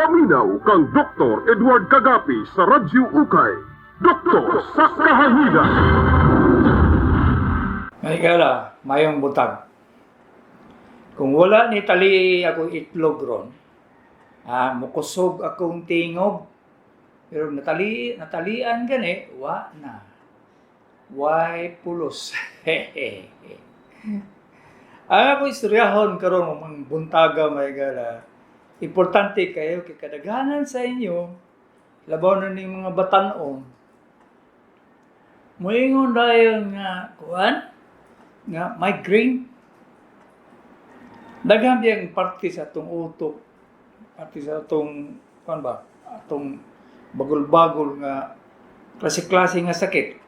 Paminaw kang Dr. Edward Kagapi sa Radyo Ukay. Doktor sa Kahayigan. May gala, mayong buntag. Kung wala ni tali ako itlog ron, mukusog akong tingog. Pero natalian gani, wa na. Way pulos. Ang ako istoryahon karon mga buntaga, may gala. Importante kayo kay kadaghanan sa inyo, labaw na ning mga batan-ong, moingon dayon nga kuan nga migraine. Daghan biyang parte sa atong utok, parte sa atong kuan ba, atong bagol-bagol nga klase-klase nga sakit.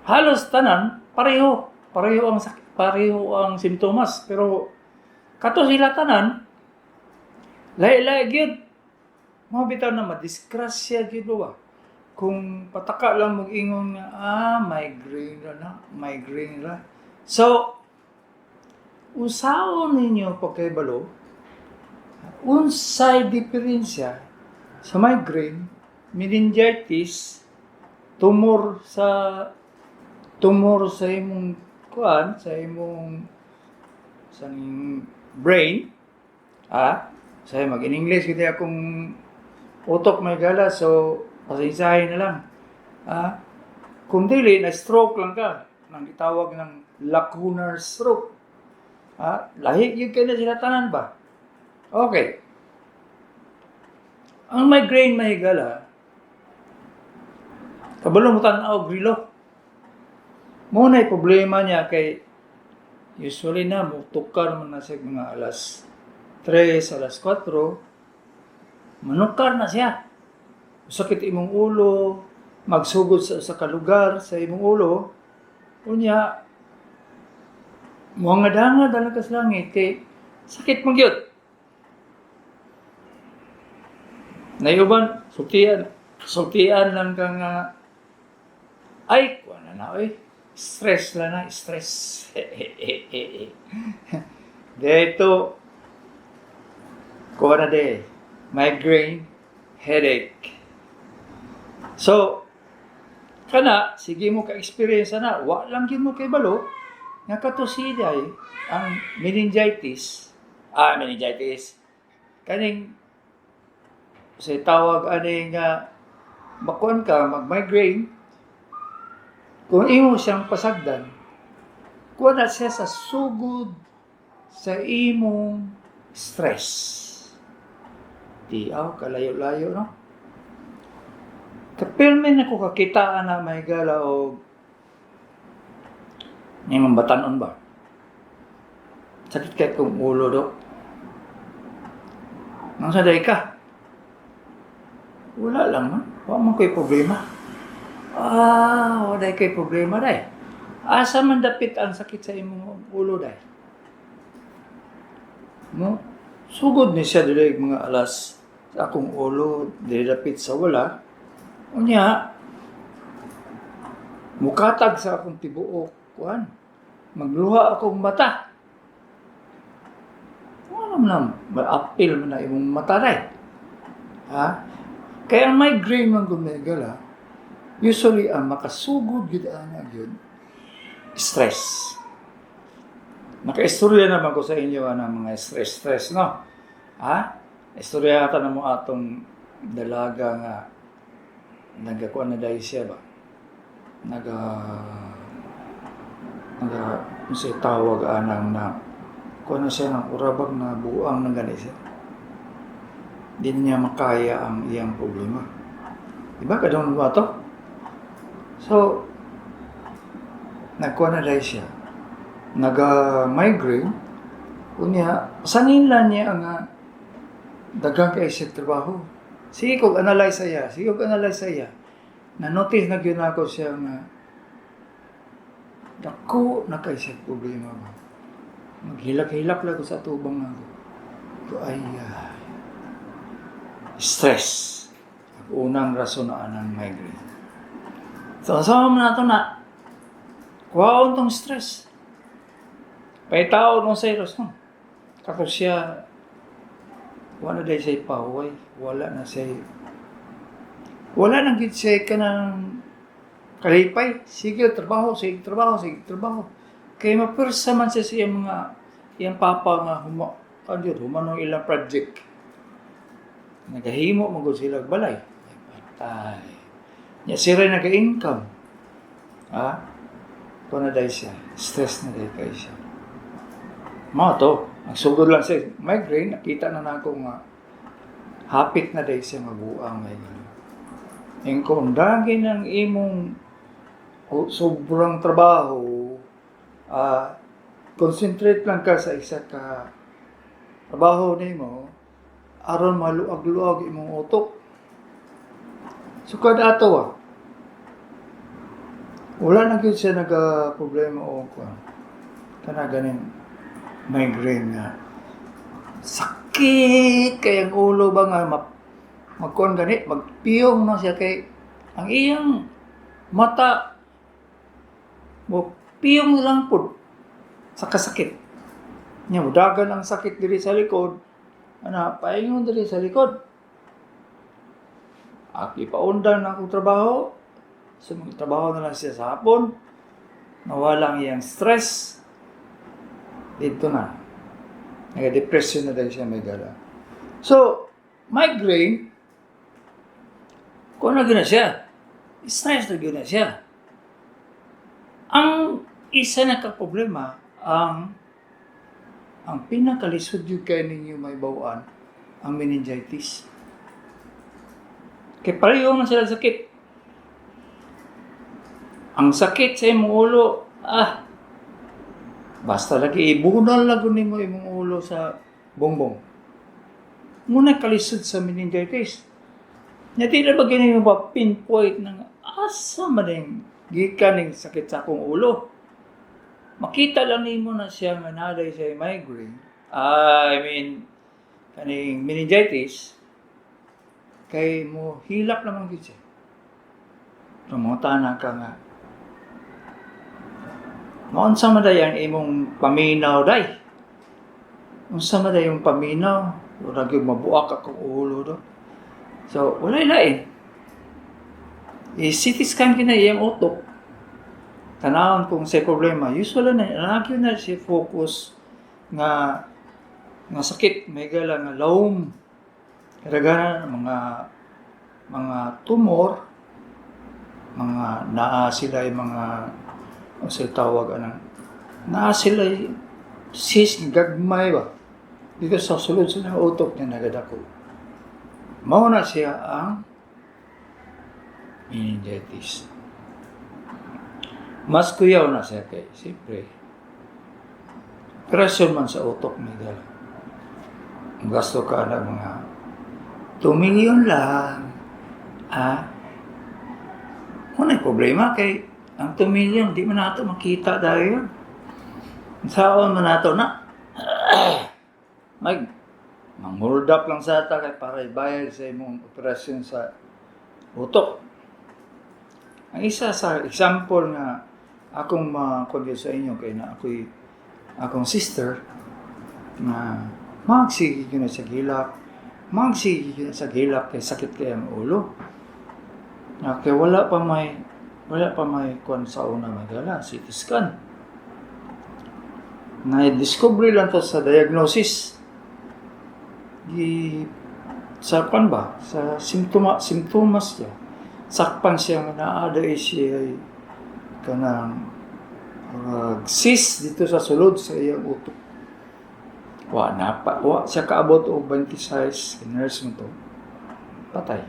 Halos tanan pareho, pareho ang sakit, pareho ang simptomas, pero kato sila tanan lahi-lahi gyud. Mao bitaw na madisgrasya gyud ba? Kung pataka lang mong ingon nga migraine ra na, migraine ra. So usaon ninyo pagkaibalo unsay diferensya sa migraine, meningitis, tumor sa imong kuan, sa imong brain, sa mag in English kita akong utok, may gala, so pasensyahin na lang. Kung dili na stroke lang ka nang gitawag ng lacunar stroke. Lahi gyud kay na sila tanan ba? Okay. Ang migraine, may gala, kabalo mo tan-aw og relo. Mo na problema niya kay usually na mutukar man na siya mga alas 3, alas 4, manukar na siya. Sakit imong ulo, magsugod sa usa ka lugar sa imong ulo, unya, muhangad-hangad ka sa langit kay sakit man gyud. Nayuban, sultian, sultian lang ka nga, ay, kuha na na, oy. Stress lang na, stress. Dito, kuha na de, migraine, headache. So, kana, sige mo ka-experience na, wa lang gyud mo kay balo, nga kato siya ang meningitis, meningitis, kaning, sa tawag ani nga, makuan ka, mag-migraine, kung imo siyang pasagdan, kuha na siya sa sugod sa imong stress. Di aw, kalayo-layo, no? Kapirme na ko kakitaan na, may gala, o nimang batanon ba? Sakit kay kong ulo, dok. Nang saday ka? Wala lang, man. Wala man ko'y problema. Wala kay problema, day. Asa man dapit ang sakit sa imong ulo, day? Mo, sugod ni siya dili mga alas sa akong ulo, dili dapit sa wala. Unya, mukatag sa akong tibuok, kuan. Magluha akong mata. Wala man lang, maapil man na imong mata, day. Ha? Kaya ang migraine man gumigala, usually ang makasugod gyud ana gyud stress. Nakaistorya naman ko sa inyo ang mga stress-stress, no? Ha? Istorya ata na mo atong dalaga nga nagakuan na dahil siya ba? Naga naga unsay tawag anang na kuan na siya ng urabag na buang na gani siya. Di na niya makaya ang iyang problema. Diba kadong ba to? So, nagkuha na dahil siya. Naga-migraine. Unya, sanin lang niya ang daghang kay siya trabaho. Sige kog analyze saya, sige kog analyze saya. Na-notice na gyud nako siya nga dako na kay siya problema ba. Maghilak-hilak lang ko sa tubang nako. Ko ay stress. Ang unang rason na anang migraine. So, sama man nato na, kuhaon tong stress. Paitaon mo sa rason. Kako siya, Wala na siya pahuway, wala na siya, wala na gid siya kanang kalipay. Sige trabaho, sige trabaho, sige trabaho. Kay mapwersa man siya sa iyang mga iyang papa nga huma kan yun, humanong ilang project. Nagahimo man gud sila og balay. Ay, patay. Nya sila naga-income. Ha? Kuan na dahil siya. Stress na dahil kay siya. Mao to. Ang sugod lang siya. Migraine, nakita na nako nga hapit na dahil siya mabuang may gano'n. Yung kung dagi ng imong sobrang trabaho, concentrate lang ka sa isa ka trabaho nimo aron maluag-luag imong utok. So kada ato wala na gyud siya naga problema o kuan. Kana ganing migraine nga sakit kay ang ulo ba nga magkuan gani, magpiyong na siya kay ang iyang mata mo piyong lang pud sa kasakit. Nya mudagan ang sakit diri sa likod, ana paingon diri sa likod. Aki paundan na akong trabaho, so magtrabaho na lang siya sa hapon, nawala ang iyang stress, dito na. Naga-depression na dahil siya may gala. So, migraine, kung ano na siya, stress na gyud na siya. Ang isa na ka problema, ang pinakalisod yun kay ninyo may bawaan, ang meningitis. Kay pareho man sila sakit. Ang sakit sa imong ulo, basta lagi ibunal lang nimo imong ulo sa bongbong. Muna kalisod sa meningitis. Nya di na ba gini mo ba pinpoint ng asa man ning gikan ning sakit sa akong ulo. Makita lang nimo na siya nga naday sa migraine. I mean, kaning meningitis, kay mo hilak naman gid siya. Pangutana ka nga, maunsa man day ang imong paminaw day? Unsa man day yung paminaw? Wala gyud mabuak akong ulo do. So, walay lain. I-CT scan kina iyang utok. Tanawon kung sa problema. Usually na, lagi na siya focus nga nga sakit, may gala nga lawom. Kadaghanan mga tumor, mga naa sila yung mga unsay tawag anang naa sila cyst gagmay ba dito sa sulod sa ng utok niya nagadako. Mao na siya ang meningitis. Mas kuyaw na siya kay siyempre pressure man sa utok may gala. Ang gasto ka na mga 2 million lang. Wala problema kay ang 2 million di man nato makita dahil yun. Saon man nato na mag mang-hold up lang sa ata kay para ibayad sa imong operasyon sa utok. Ang isa sa example nga akong makundi sa inyo kay na ako'y akong sister nga magsige gyud na sa gilak, magsige gyud na sa gilak kay sakit kay ang ulo. Nga kay wala pa may kuan sa una magala CT scan. Na-discover lang to sa diagnosis. Gi sa kuan ba sa simptomas niya. Sakpan siya nga naa day siya kanang cyst dito sa sulod sa iyang utok. Wa na pa, wa siya kaabot og 26, nurse mo to. Patay.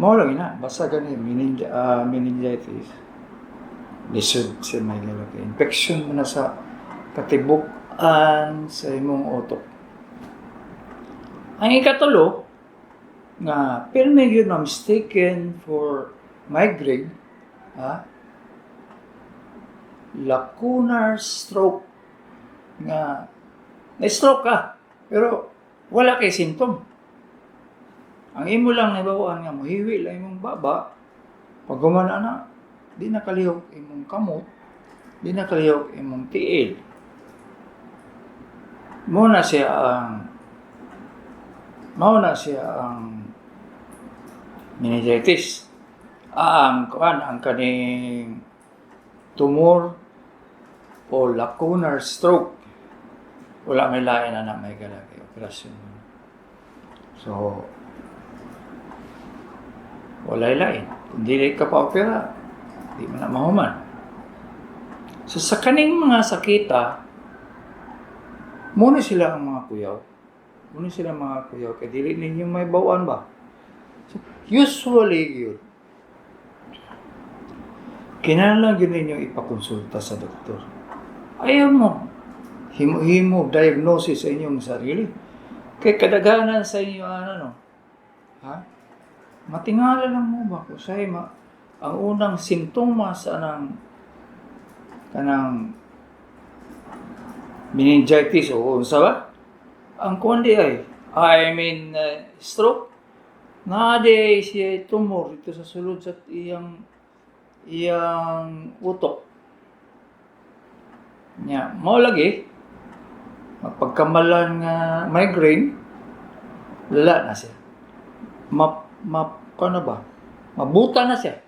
Mao lang ina, basta gani meningitis. Lisod siya may lalaki. Infection mo na sa katibuk-an sa imong utok. Ang ikatulo, nga pirmi gyud na mistaken for migraine, lacunar stroke nga na-stroke ka pero wala kay symptom. Ang imo lang nabawaan nga mohiwi lang imong baba, pag gumana na, di na kalihok imong kamot, di na kalihok imong tiil. Mao na siya ang meningitis. Ang kuan, ang kaning tumor o lacunar stroke, wala may lain na may galagay operasyon. So walay lain. Kung dili ka pa opera, di man na mahuman. So sa kaning mga sakita, muna sila ang mga kuyaw. Muna sila ang mga kuyaw kay dili ninyo may bawaan ba. So, usually yun, kinahanglan gyud ninyo ipakonsulta sa doktor. Ayaw mo himo-himo diagnosis sa inyong sarili. Kay kadaghanan sa inyo, ano, no? Ha? Matingala lang mo ba ko say ma ang unang sintomas anang kanang meningitis o unsa ba? Ang kuan di ay, I mean, stroke na di siya tumor dito sa sulod sa iyang iyang utok. Nya, mao lagi mapagkamalan nga migraine, lala na siya. Ma, ma, kuan na ba? Mabuta na siya.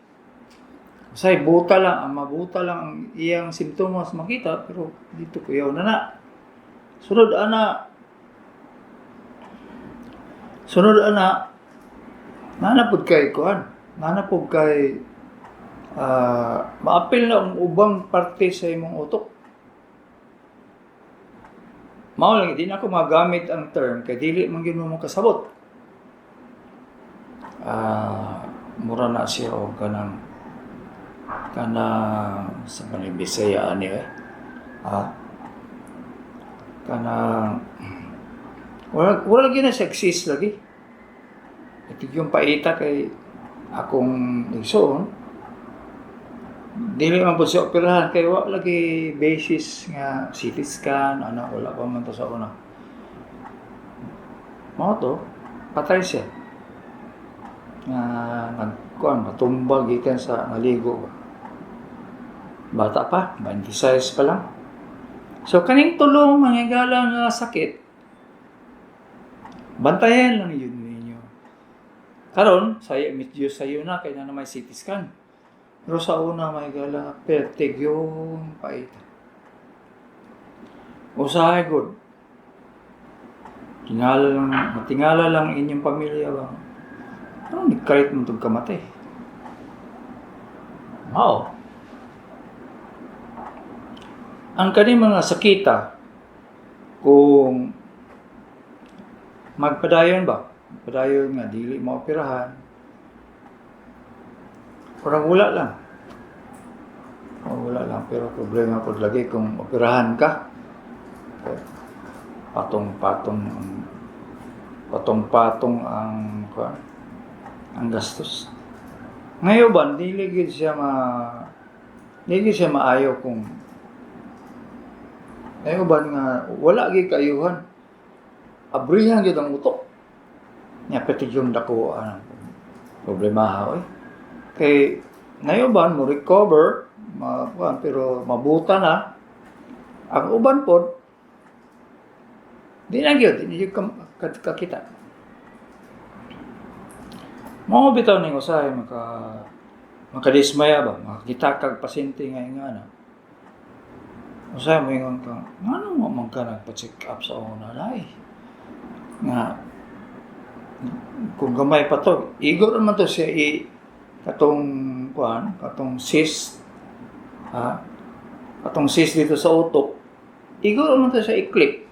Usay buta lang, ang mabuta lang ang iyang simptomas makita, pero dito kuyaw na na. Sunod ana, sunod ana, nanapod kay kuan, nanapod kay maapil na ang ubang parte sa imong utok. Mao lang, di na ako magamit ang term kay dili man gyud mo kasabot. Mura na siya og kanang kanang sa kanang Bisaya ani eh. Kanang wala wala lagi na siya exist lagi. Ito yung paita kay akong igsoon, dili man po siya operahan kay wa lagi basis nga CT scan ana, wala pa man to sa una. Mao to, patay siya. Nga nagkuan, matumba gikan sa naligo. Bata pa, 26 pa lang. So kaning tulong mga higala nga sakit, bantayan lang yun ninyo. Karon, saya medyo sayo na kay na may CT scan. Pero sa una may gala, pertig yung paita. Usahay good. Tingala lang, matingala lang inyong pamilya ba? Ano ni kalit mo itong kamatay? Mao. Ang kaning mga sakita, kung magpadayon ba? Magpadayon nga, dili maoperahan, parang wala lang. O, wala lang. Pero problema po lagi kung operahan ka. Patong-patong ang patong-patong ang kuan, ang gastos. Ngayon ba, dili siya maayo kung ngayon ba nga wala gyud kaayuhan. Abrihan gyud ang utok. Nya pati yung dako ang problema oy. Kay ngayon ba mo recover, ma, kuan, pero mabuta na ang uban pod, di na gyud, di na gyud kakita. Mao bitaw ning usahay makadismaya ba, makakita kag pasyente nga ingana. Usahay mo ingon ka, ngano mo man ka nagpa-check up sa una dai? Nga kung gamay pa to, igo naman to siya i katong kuan, katong cyst, ha? Katong cyst dito sa utok, igo naman to siya i-clip.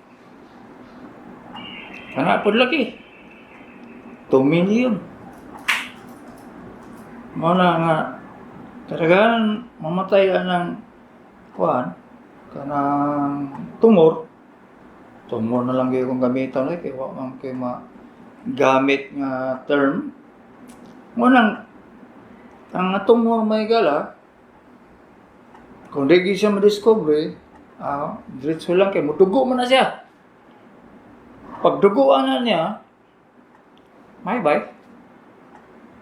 Kana pod lagi. 2 million. Mao na nga kadaghanan mamatay anang kuan, kanang tumor. Tumor na lang gyud kung gamiton eh, kay wa man kay magamit nga term. Mo nang ang tumor may gala, kung di gyud siya madiscover, diretso lang kay mudugo man na siya. Pagdugoan na niya, may bye.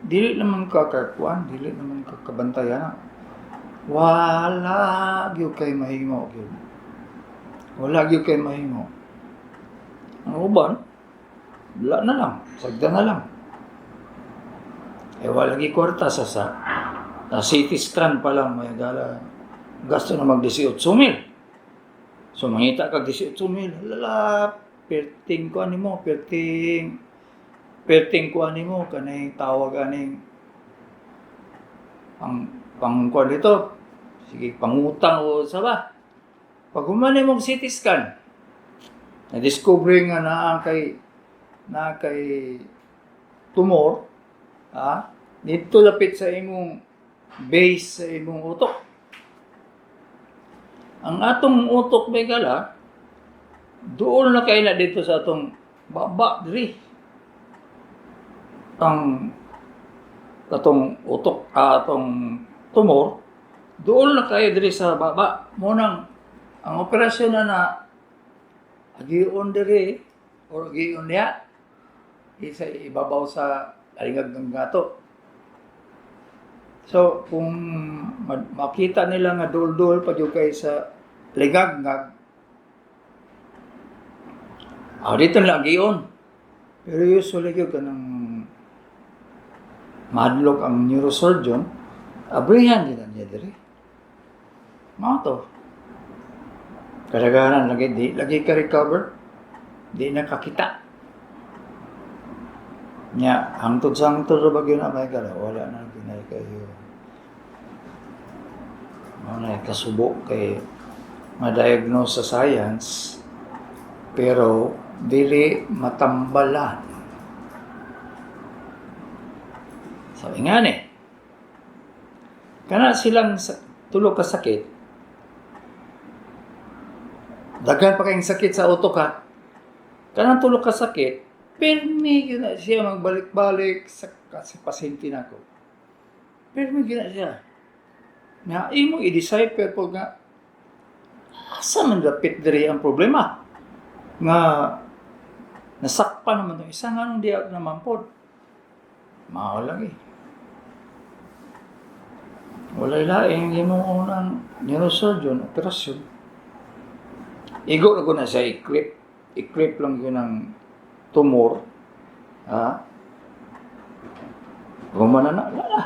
Dili naman ka kakuan, dili naman ka kabantayan. Wala gyud kay mahimo gyud. Wala gyud kay mahimo. Ang uban, wala na lang, sagda na lang. Eh, wala lagi kwarta sa CT scan pa lang, may gala, gasto na mag 18 mil. So, mangita kag 18 mil, lala, perting ko ani mo, perting, perting ko ani mo, kanay tawag aning, pang, pang kuan dito, sige, pangutang o sa ba. Pag humani mong CT scan, na-discover nga naa kay tumor, dito lapit sa imong base sa imong utok. Ang atong utok may gala, doon na kay na dito sa atong baba diri. Ang atong utok, atong tumor, doon na kayo diri sa baba. Mo nang ang operasyon na na agion diri or agion niya isa ibabaw sa alingag ng gato. So, kung makita nila nga dul-dul pa jud kay sa lingag-ngag, dito na agion. Pero usually gyud kanang mahadlok ang neurosurgeon, abrihan din na niya diri. Mao to. Kadaghanan lagi di lagi ka recover, di na kakita. Nya, hangtod sa hangtod ra ba gyud na may gala, wala na ginay kayo. Mao na kasubo kay ma-diagnose sa science, pero dili matambalan. Sabi nga ni, kana silang tulo ka sakit, daghan pa kayong sakit sa utok ha. Kanang tulo ka sakit, pirmi gyud na siya magbalik-balik sa pasyente nako. Pirmi gyud na siya. Nga imo i-decipher po nga asa man dapit diri ang problema nga nasakpan naman itong isa nga nung di naman pod. Mao lagi. Walay laing imong unang neurosurgeon operasyon. Igo na ko na siya i-clip. I-clip lang yun ang tumor. Ha? Gumana na, wala na.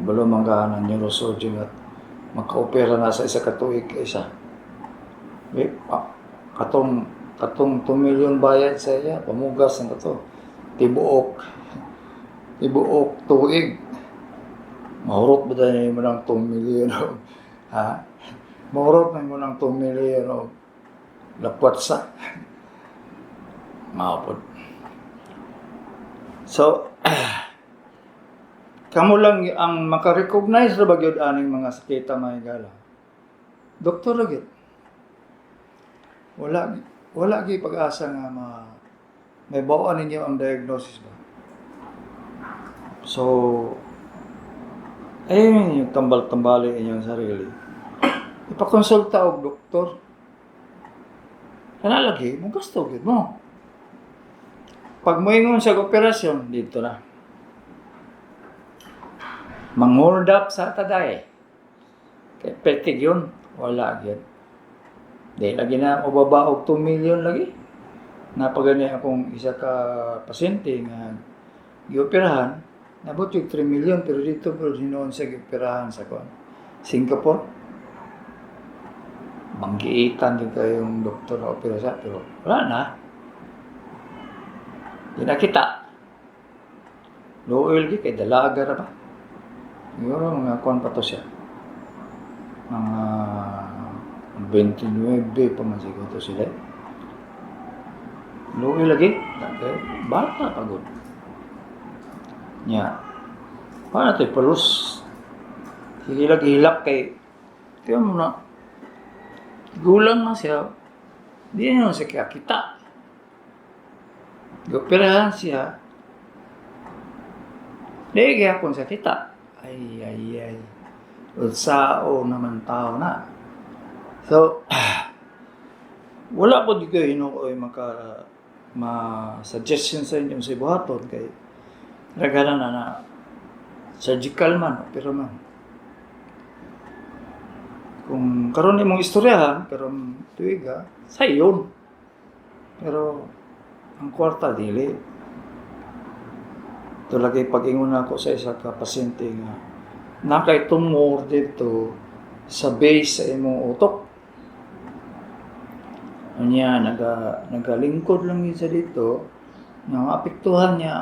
Kabalo man ka ng neurosurgeon at maka-opera na sa isa ka tuig kaysa. Eh, katong 2 million bayad sa iya, pamugas na to. Tibuok. Tibuok tuig. Mahurot ba tayo mo ng 2 million? Ha? Mahurot na mo ng 2 million o lakwat sa. Maapod. So, kamo lang ang makarecognize ra ba gyud aning mga sakita mga higala. Doktor ra gyud. Wala gyud pag-asa nga may bawaan ninyo ang diagnosis ba. So, ayun yung tambal-tambali inyong sarili. Ipakonsulta og doktor. Kana lagi, mo gasto gyud mo. Pag moingon siya og operasyon, dito na. Mang-hold up sa taday. Kay pertig yun, wala gyud. Di lagi na ubaba og 2 million lagi. Napagani akong isa ka pasyente nga gioperahan, nabot yung 3 million pero dito pero hinuon siya gioperahan sa kuan. Singapore. Banggiitan din kayong doktor na opera siya pero wala na. Di na kita. Loyal gi kay dalaga ra ba. Siguro mga kuan pa to siya. Mga 29 pa man siguro to sila. Luoy lagi. Kay bata pa gud. Nya. Paano to palus? Sige lagi hilak kay tiyan mo na gulang na siya. Di na siya kakita. Gioperahan siya. Di gihapon siya kita. Ay, ay, ay. Unsao naman tao na. So, wala po di kayo hinuoy maka ma-suggestion sa inyong sa ibuhaton kay ragana na na surgical man, pero man. Kung karon imong istoryahan, karon tuiga, sayon. Pero ang kwarta dili. Ito lagi pag-ingon ako sa isa ka pasyente nga nakay tumor dito sa base sa imong utok. Unya nagalingkod lang yun sa dito nga maapektuhan niya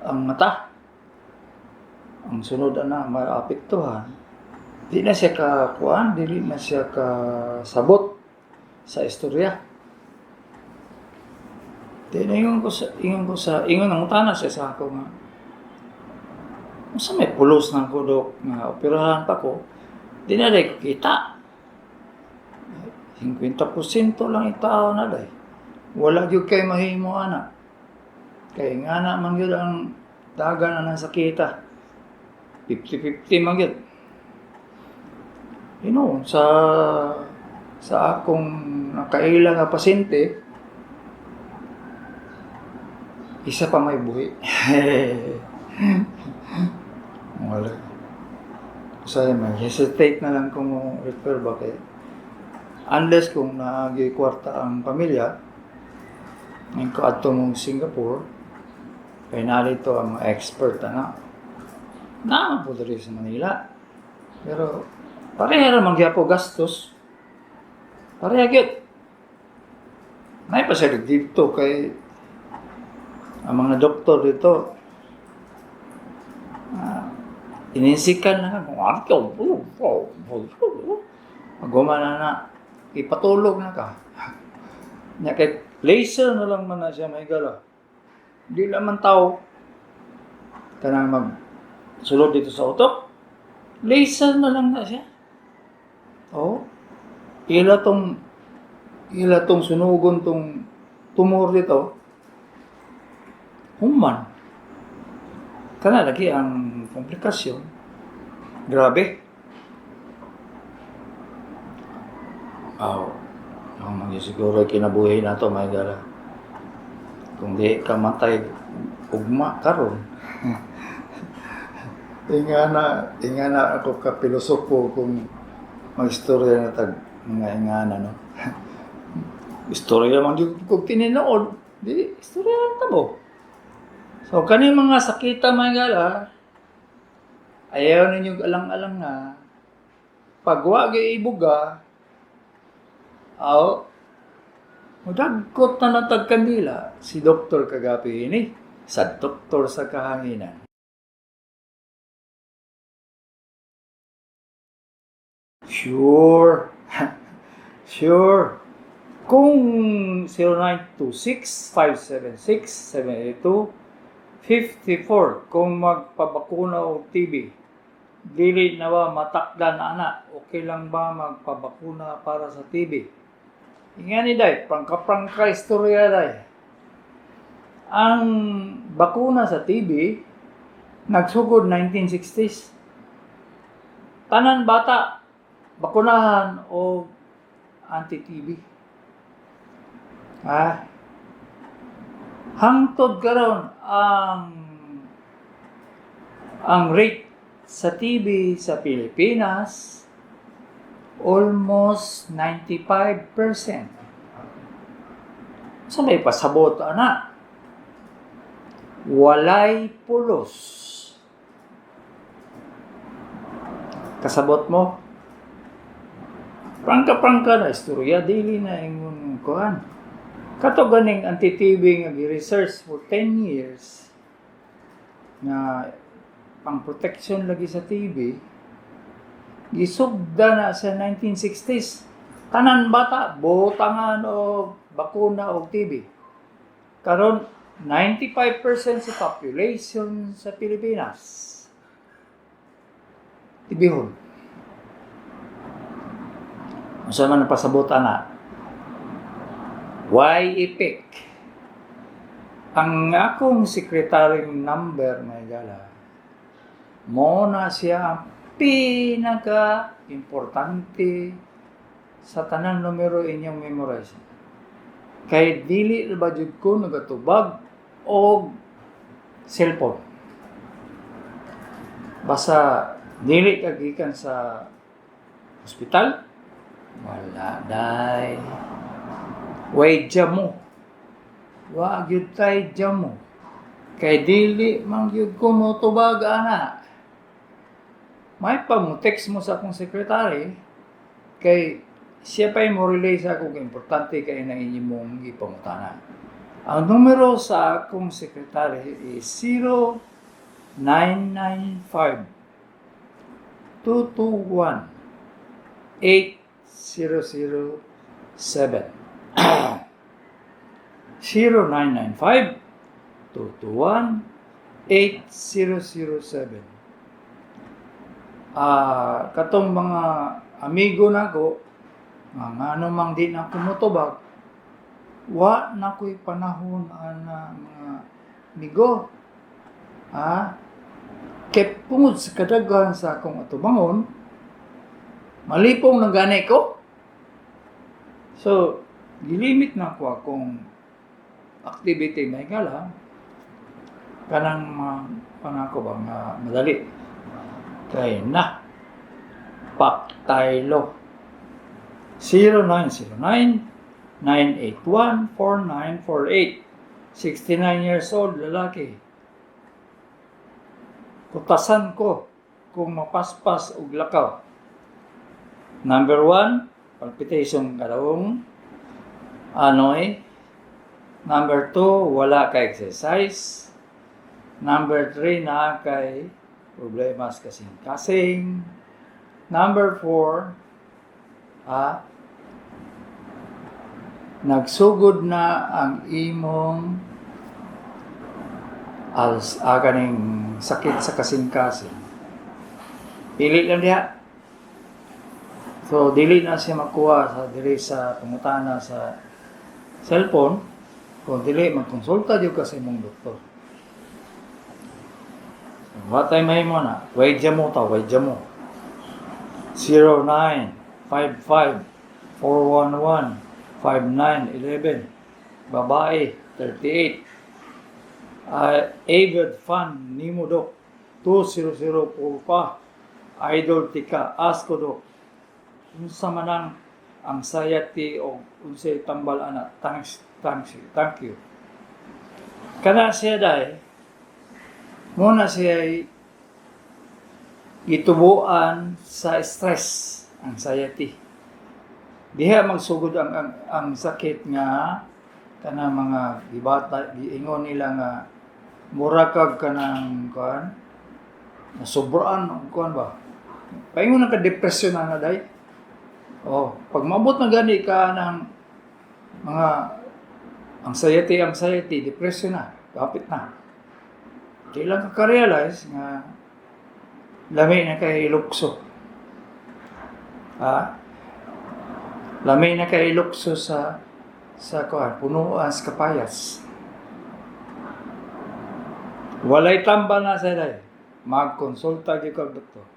ang mata. Ang sunod ana maapektuhan. Di na siya ka kuan, dili na siya ka sabot sa istorya. Di na ingon ko sa ingon ang utana siya sa ako nga unsa may pulos ng kudok nga operahan pa ko, di na day ko kita. 50% lang itao na day. Wala gyud kay mahimo ana. Kay nga na man gyud ang dagan na sa kita. 50-50 man gyud. Sa akong nakaila nga pasyente, isa pa may buhi. Wala. Kasi may hesitate na lang kung refer ba kay unless kung naagi kwarta ang pamilya, ngayon ko adto mong Singapore, kay narito ang mga expert ana. Naa po diri sa Manila. Pero pareha ra man gyapon gastos. Pareha gyud. Nay pa siya dito kay ang mga doktor dito ininsikan na kung pag na na ipatulog na ka. Nya kay laser na lang man na siya may gala. Di lang man tao kanang mag sulod dito sa utok. Laser na lang na siya. Oh. Ila tong sunugon tong tumor dito. Human. Kana lagi ang komplikasyon. Grabe. Aw, ang mga siguro kinabuhi na to may gala. Kung di ka matay ugma karon. Inga na ako ka pilosopo kung magistorya na tag mga ingana, no. Istorya man gyud kung tinuod, di istorya lang ta mo. So kani mga sakita mga gala, ayaw ninyo alang-alang nga pag wa gyud ibuga, aw mudagkot na natag kandila si Dr. Kagapi ini sa Doktor sa Kahanginan. Sure. Sure. Kung 0926-576-782-54, kung magpabakuna og TB, dili na ba matakdan ana? Okay lang ba magpabakuna para sa TB? Inga ni day, prangka-prangka istorya day. Ang bakuna sa TB nagsugod 1960s. Tanan bata bakunahan o anti-TB. Ah. Hangtod karon ang rate sa TB sa Pilipinas almost 95%. Sa may pasabot ana, walay pulos. Kasabot mo? Prangka-prangka na istorya, dili na ingon kuan. Kato ganing anti-TB nga gi-research for 10 years nga pang protection lagi sa TB, gisugda na sa 1960s. Tanan bata butangan og bakuna og TB. Karon 95% sa population sa Pilipinas tibihon. Unsa man ang pasabot ana? Why epic? Ang akong secretary number may gala, mo na siya ang pinaka-importante sa tanang numero inyong memorize. Kay dili ba jud ko nagatubag og cellphone. Basta dili ka gikan sa Hospital? Wala, day. Way mo. Wa gyud tay mo. Kay dili man gyud ko motubag ana. May pa mo text mo sa akong secretary kay siya pa'y mo relay sa akong importante kay na inyong gipangutana. Ang numero sa akong secretary is 0995 221 8007. 0995 221 8007. Ah, katong mga amigo nako nga ngano mang di na ko motubag, wa na ko'y panahon ana, mga amigo. Ah, kay tungod sa kadaghan sa akong atubangon, malipong nang gani ko. So, gilimit na ko akong activity may gala kanang mga pangako ba nga madali kay na Paktaylo. 0909 981 4948. 69 years old, lalaki. Kutasan ko kung mapaspas og lakaw. Number 1, palpitation kadawong anoy. Number 2, wala ka exercise. Number 3, naa kay problema sa kasing-kasing. Number 4, nagsugod na ang imong als kaning sakit sa kasing-kasing. Pili lang diha. So dili na siya makuha sa diri sa pangutana sa cellphone. Kung dili, magkonsulta jud ka sa imong doktor. So, wa tay mahimo na. Way mo ta, way mo. 0955 411 5911. Babae, 38. Avid fan nimo, dok. 2004 pa. Idol tika. Ask ko, dok. Unsa man ang anxiety o unsay tambal ana? Thanks, thanks, thank you. Kana siya day, muna siya gitubuan sa stress, anxiety. Diha magsugod ang sakit nga kanang mga gibata, giingon nila nga mura kag kanang kuan, nasobraan og kuan ba. Paingon na ka depression na na day. Oh, pag maabot na gani ka ng mga anxiety, anxiety, depression na, kapit na. Di lang ka ka-realize nga lami na kay lukso. Ha? Lami na kay lukso sa kuan, punuan sa kapayas. Walay tambal na sa day. Magkonsulta gyud kag doktor.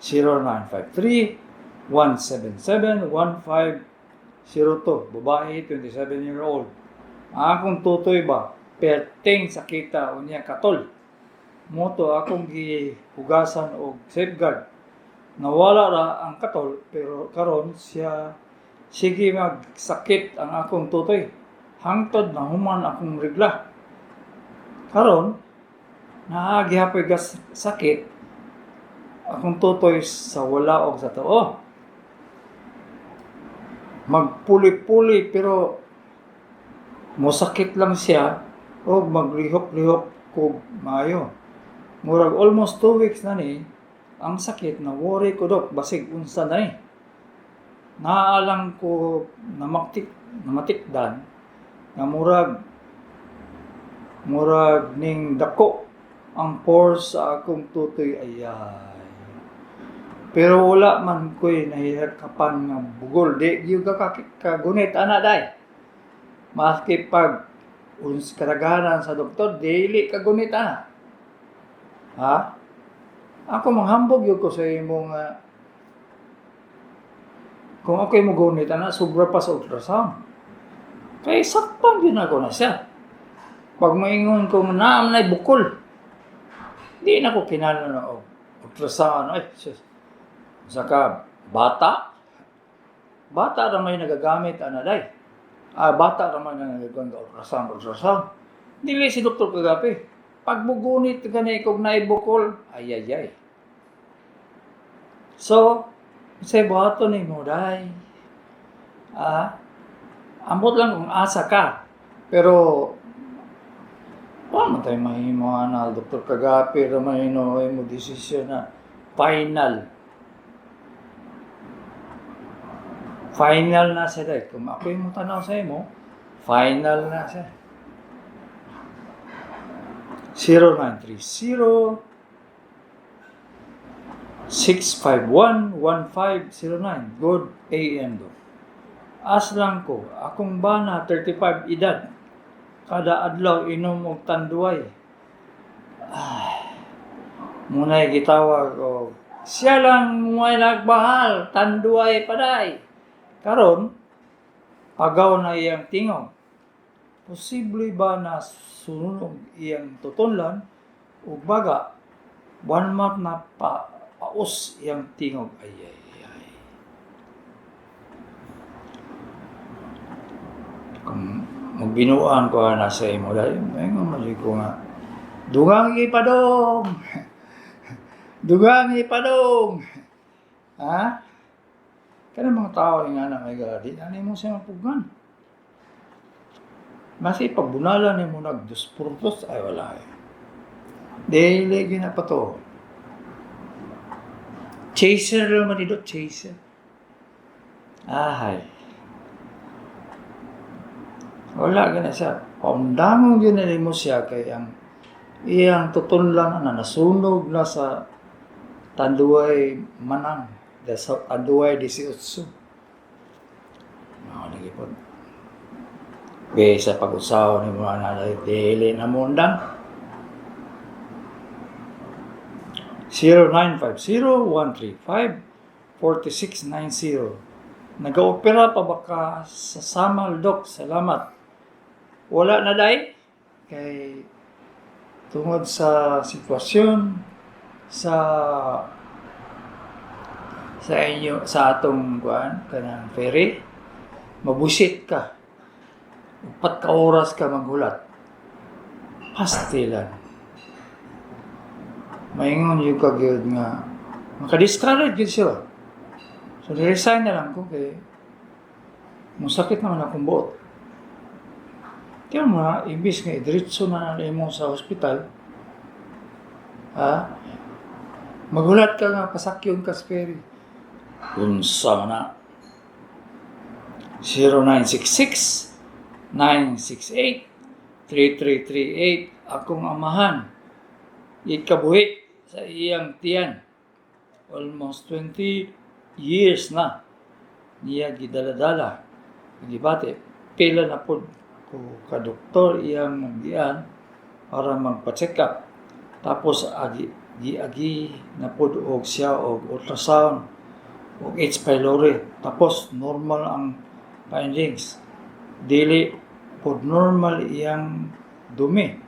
0953 177 1502. Babae, 27 year old. Ang akong tutoy ba, perting sakita unya katol. Mao to akong gihugasan og Safeguard. Nawala ra ang katol, pero karon siya sige magsakit ang akong tutoy. Hangtod na human akong regla. Karon naa gihapoy gas sakit akong tutoy sa wala og sa tuo. Magpuli-puli, pero mosakit lang siya og maglihok-lihok kog maayo. Murag almost 2 weeks na ni ang sakit. Na worry ko, dok, basig unsa na ni. Naa lang ko namatikdan nga murag ning dako ang force sa akong tutoy, ayay. Pero wala man ko'y nahihakapan nga bugol. Di gyud ka kagunit ana day. Maski pag uns kadaghanan sa doktor, dili ka gunit ana. Ha? Ako manghambog gyud ko sa imong kung ako'y mogunit ana, sobra pa sa ultrasound. Kay sakpan gyud ako na siya. Pag maingon ko naam na'y bukol, di na ko kinahanglan na og ultrasound. Ay, sus. Sa ka, Bata? Bata ra may nagagamit ana day. Ah, bata ra man ang nagagamit ultrasound, ultrasound. Dili si Dr. Kagapi. Pag mugunit ka na ikog naibukol, ay ay ay. So, say buhaton nimo day. Ah, ambot lang kung asa ka. Pero wa man tayo mahimo ana Dr. Kagapi ra may no mo desisyon na final. Final na siya dahil. Kung ako yung tanaw sa imo, final na siya. 0930 651 1509. Good AM do. Aslang ko, akong bana 35 edad. Kada adlaw inom og Tanduay. Ay, muna'y gitawag og siya lang may nagbahal, Tanduay paday. Karon, pagaw na iyang tingog. Posible ba na sunog iyang tutunlan ug baga 1 month na pa paos iyang tingog? Ay ay ay. Kung magbinuan ko na sa imo dahil ingon man jud ko nga dugang ipadong. Dugang ipadong. Ha? Kanang mga tao nga na may di na nimo siya mapugan. Masi pagbunalan nimo nag dos por dos ay wala eh. Dili gyud na pa to. Chaser lang man dito, chaser. Ahay. Wala gana siya. Paundangon gyud na nimo siya kay ang iyang tutunlan na nasunog na sa Tanduay Manang, sa Tanduay 18. Mao lagi pod. Kaysa pag-usaw ni mo na dili na mundang. 0950-135-4690. Nag-oopera pa ba ka sa Samal, Dok? Salamat. Wala na day. Kay tungod sa sitwasyon sa inyo sa atong kuan kanang ferry, mabusit ka, 4 ka oras ka maghulat, pastilan maingon yung ka gyud nga maka-discourage gyud siya. So resign na lang ko kay musakit naman akong buot. Kaya mo na, imbis nga idiretso na na mo sa hospital, ha, maghulat ka nga pasakyon ka sa ferry. Unsa man na. 0966 968 3338. Akong amahan ikabuhi sa iyang tiyan, almost 20 years na niya gidaladala, gibati pila na pod ko ka doktor iyang nagyan para magpa-check up, tapos agi giagi na pod og siya og ultrasound og H. pylori, tapos normal ang findings. Dili pod normal iyang dumi.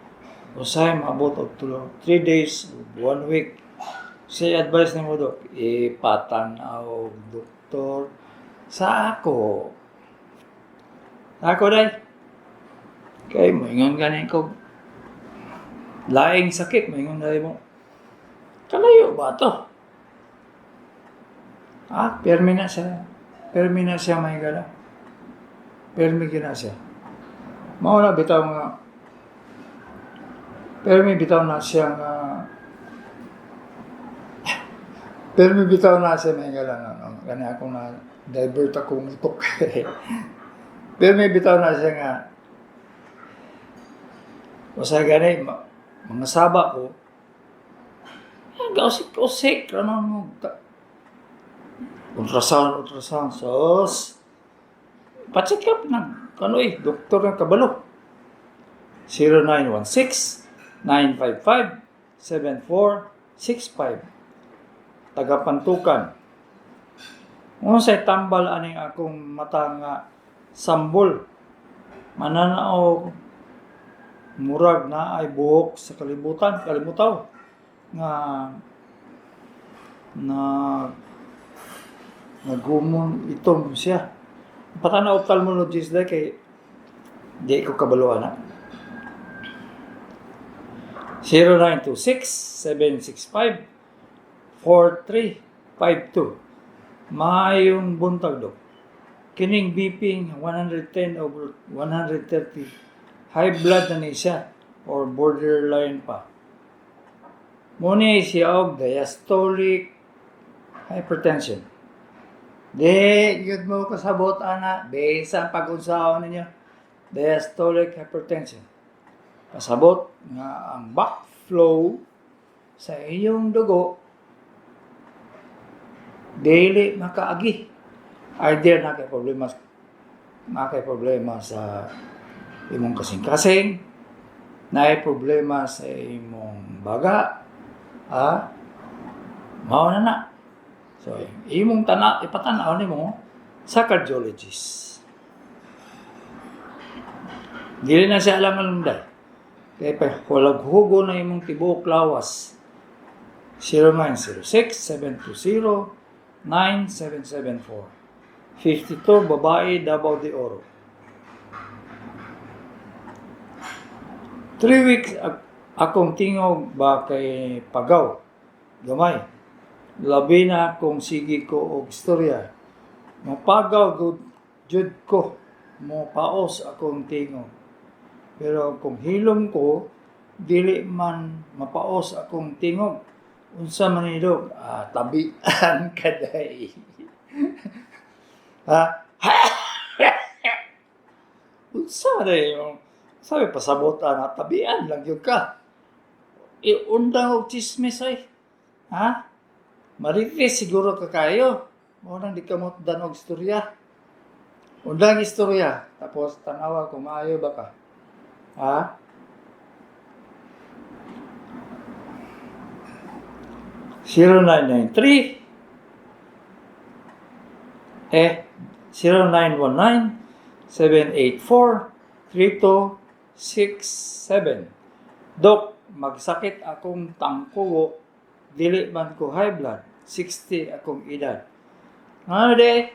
Usahay maabot og tulo 3 days, 1 week. Siya advice nimo, Dok, ipatan-aw og doktor sa ako. Ako day kay moingon gani ko laing sakit, moingon dai mo kalayo ba to? Ah, permi na siya, permi na siya, may gala permi gina siya. Mao na bitaw nga permi bitaw na siya nga permi bitaw na siya, may gala na no? Gani ako na divert akong utok. Permi bitaw na siya nga usa gani mga saba ko gausik-usik ramang mo ultrasound, ultrasound. Sos pa-check up na kano eh doktor ng kabalo. 0916 955 7465, taga Pantukan. Unsay tambal aning akong mata nga sambol, mananaw murag na ay buhok sa kalibutan kalimutaw nga na Nagumon itom siya. Patana ophthalmologist dahil kay di ko kabalo ana. 0926-765-4352. Maayong buntag, Dok. Kining BP 110 over 130, high blood na ni siya or borderline pa? Muni siya og diastolic hypertension. Di gyud mo kasabot ana, bisan pag-unsaon ninyo. Diastolic hypertension. Pasabot nga ang backflow sa iyong dugo dili makaagi. Either na kay problema sa imong kasing-kasing, naay problema sa imong baga, ah, mao na na. So, imong tana, ipatanaw nimo sa cardiologist. Dili na siya alam alunday. Kaya pa, walang hugo na imong tibuok lawas. 0906-720-9774. 52, babae, Davao de Oro. 3 weeks akong tingog ba kay pagaw. Gamay. Labi na kung sige ko og istorya. Mapagaw gud jud ko. Mo paos akong tingog. Pero kung hilom ko, dili man mapaos akong tingog. Unsa man ni, Dok? Ah, tabian ka day. Ha? Unsa day yung sabi pasabot na tabian lang yun ka. Iundang og chismis ay. Ha? Marites siguro ka kayo. Mao nang di ka mo og istorya. Undang istorya. Tapos tanawa kung maayo ba ka. Ha? 0993 0919 784 3267. Dok, magsakit akong tangkugo, dili man ko high blood, 60 akong edad. Ano de?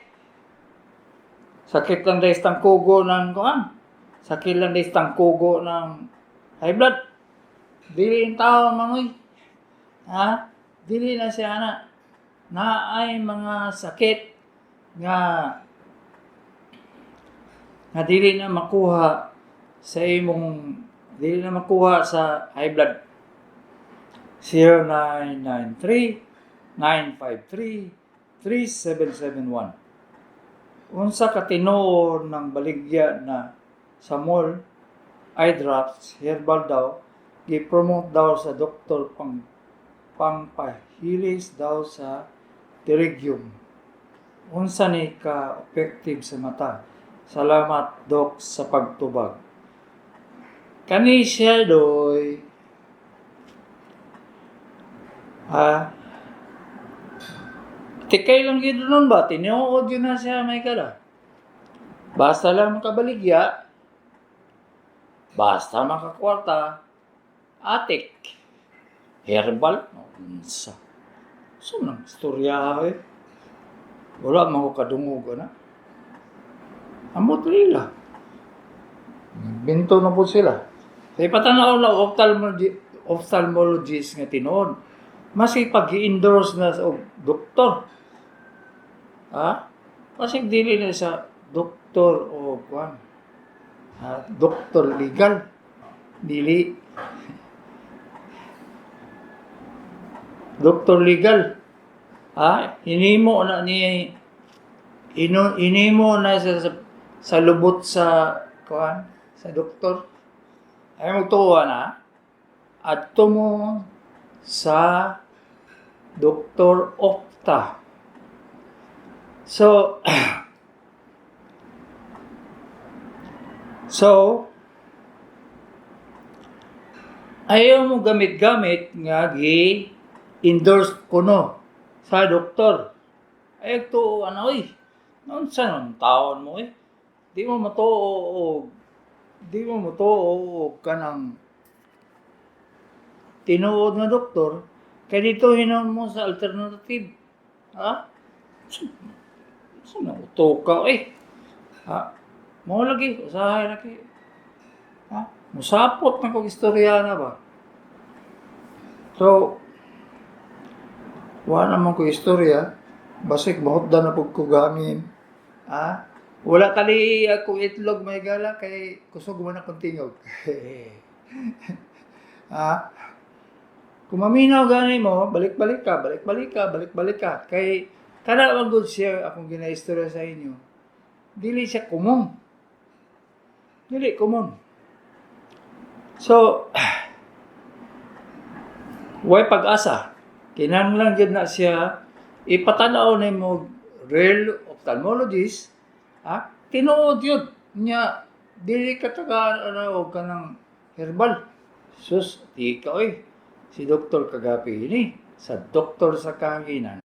Sakit lang dahil tangkugo ng kuan. Sakit lang dahil tangkugo ng high blood. Dili yung tao mangoy. Ha? Dili na siya ana. Naay mga sakit nga nga dili na makuha sa imong dili na makuha sa high blood. 0993 953 3771. Unsa ka tinuod ng baligya na sa mall, eye drops, herbal daw, gi-promote daw sa doktor pangpahilis daw sa pterygium? Unsa ni ka effective sa mata? Salamat, Dok, sa pagtubag. Kani siya doy. Ha? Tikay lang yun nun ba? Tinuod yun na siya may kala. Basta lang makabaligya, basta makakwarta, atik. Herbal, unsa. So nang istorya eh. Wala man ko kadungog na. Amot nila. Binto na po sila. Sa ipatanaw na ophthalmologist nga tinuod. Maski pag i-endorse na sa og doktor. Ha? Kasi dili na sa doktor o kuan. Ha? Doktor legal. Dili. Doktor legal. Ha? Hinimo na ni ino inimo na sa lubot sa kuan sa doktor. Ay magtuwa na adto mo sa Doktor Opta. So ayaw mo gamit-gamit nga gi endorse kuno sa doktor. Ay tuo ano oy. Unsa man taon mo eh. Di mo matuo og kanang tinuod nga doktor kay dito hinon mo sa alternative. Ha? So, na uto ka eh. Ha? Mao lagi, usahay lagi. Ha? Musapot na kog istorya na ba? So, wala naman ko istorya. Basig, mahutdan na pud ko gamin. Ha? Wala tali akong itlog, may gala, kay kusog man akong tingog. Ha? Kung maminaw gani mo, balik-balik ka, balik-balik ka, balik-balik ka. Kay kada ang good share akong ginaistorya sa inyo, dili siya common. Dili common. So, way pag-asa. Kinahanglan gyud na siya ipatanaw nimo real ophthalmologist, ha? Tinuod yun nya dili ka tagaan ano og kanang herbal. Sus, di ka oy. Si Dr. Kagapi ini sa Doktor sa Kahanginan.